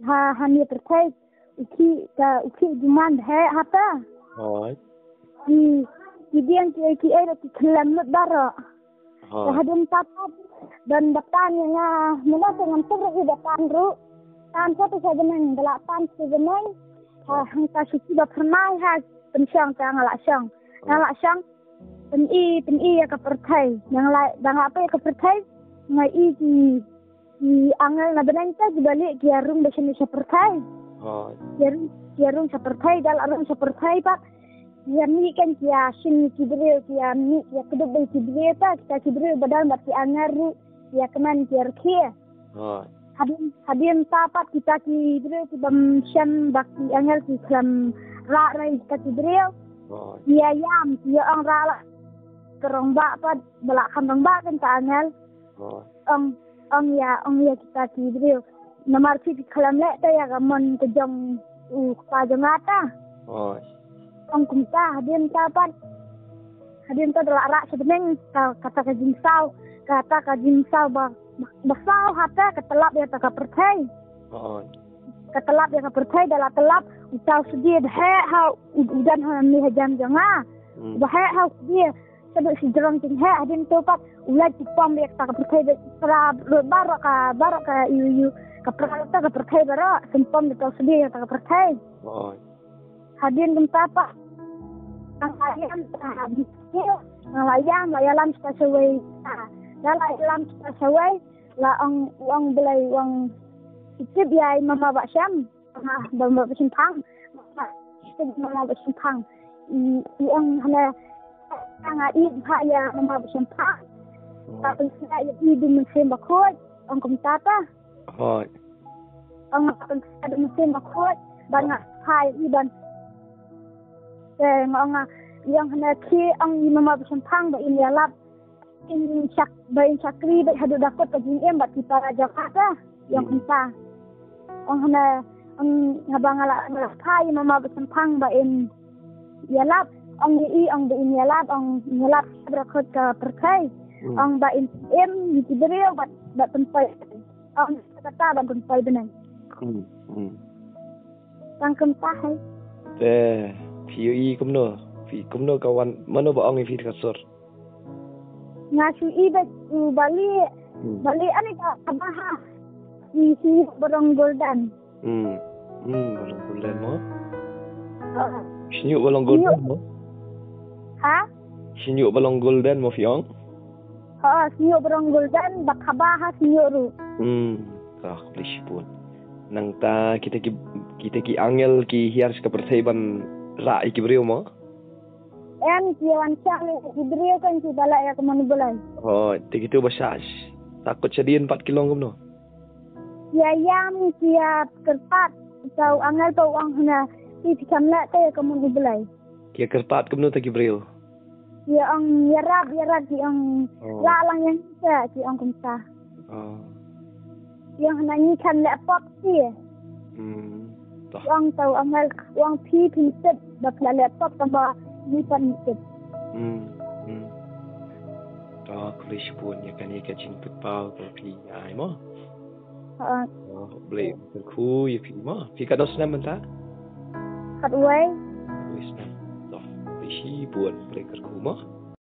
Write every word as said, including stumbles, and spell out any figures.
ha ha ni pyrthei u ki ka u ki juman he hata. Hoi. Ki ki diang ki ki ai ki khlem lut baro. Hoi. Hadin tapat dan datan nga mula dengan terus datan ru. Tan satu sabeneng bela tan sabeneng. Ha hang ta suci ba pernah ha pensiang ta ngalak siang. Ngalak siang. Pyn-i pyn-i ïa ka pyrthei. Ngalak ngalak apa ïa ka pyrthei. Ngai i ki ki angel na beneng ta ki balik ki arung ba shin sha pyrthei. Hoi. Ki arung ki arung sha pyrthei dal arung sha pyrthei pat. Ki ami kan ki asin ki briew ki ami ki keduk bai ki briew ta kita ki briew badal bat ki angel ru ki akman ki arkhie. Hoi. Hadin hadin ta pat kita ki briew ki bam shan bak ki angel ki klam ra rai kita ki briew. Hoi. Ki ayam ki ong ra la kerong bak pat bala kham rong bak kan ta angel. Hoi. Ong ong ïa ong ïa kita ki briew. Namar ki khlem leh ta ïa ka mon ka jong u kpa jong nga ta. Hoi. Ong kumta hadien ta pat. Hadien ta dala rak sebeneng ka kata ka jingsaw kata ka jingsaw ba ba saw hata ka telap ïa ta ka pyrthei. Hoi. Ka telap ïa ka pyrthei dala telap u taw sedie deh ha u u dan ha ni hajan jong nga. Hmm. Ba ha ha u sedie. Sabab si jrong jing he hadin tu pat ulai ti pom yak ta ka pyrthei ba pra bar ka bar ka iu iu ka pra ta ka pyrthei baro sim pom de to sedi ta ka pyrthei. Oi. Hadin dum ta pa ang ayam ta habis ke ang ayam la yalam sta sewei ta la la yalam sta sewei la ang ang belai ang sitip yai mama ba syam. Mama ba mama ba syimpang. Mama ba syimpang. I i ong hana nga i ha ya mama ba syimpang. Ta pynsa ya i du mynsiem ba khot ong kumta ta. Hoi. Ong nga pynsa du mynsiem ba khot ban nga ha ya i ban. Te nga ong nga i ong hana ki ong i mama ba syimpang ba in ya lap. In shak ba in shakri ba haduh dakut ka jingim ba kita raja kata yang hmm. Kumta. Ong hana ong ngaba ngala ngala phai mama ba sempang ba in yalap ong i ong ba in yalap ong yalap brakut ka perkai hmm. Ong ba in im ni ki beriu ba ba tempai ong kata ba tempai benang. Hmm. Hmm. Tang kumta hai. Te phi i kumno phi kumno ka wan mano ba ong i phi ka sur. Nga shu i ba u bali hmm. Bali ani ka kabaha. I si barong golden. Hmm. Hmm, barong golden mo. Shnyu barong golden mo. Ha? Shnyu barong golden mo fiong. Ha, shnyu barong golden ba kabaha shnyu ru. Hmm. Ka khublei shibun. Nangta kita ki kita ki angel ki hiar ka pyrthei ban ra i ki briew mo. Em ki wan chang ki briew kan ki bala ya ka mon bulai. Oh, te kitu ba shas. Takut shadien pat ki long kumno. Ya yam ki ya kerpat tau angel tau ang hana ki tikam la te ya ka mon bulai. Ki ya kerpat kumno te ki briew. Ki ong ya rap ya rap ki ong la lang yang sa ki ong kumsa. Oh. Yang hana ni kan le pop ki. Hmm. Wang tau amal wang phi phi sip ba pla laptop tamba ni pan sip. Hmm. Hmm. To khublei shibun ïa kane ka jingpynpaw ka phi ai mo. Ha. Khublei kyrkhu ïa phi mo. Phi katno snem mynta? Katwei. Katwei snem. To khublei shibun khublei kyrkhu mo.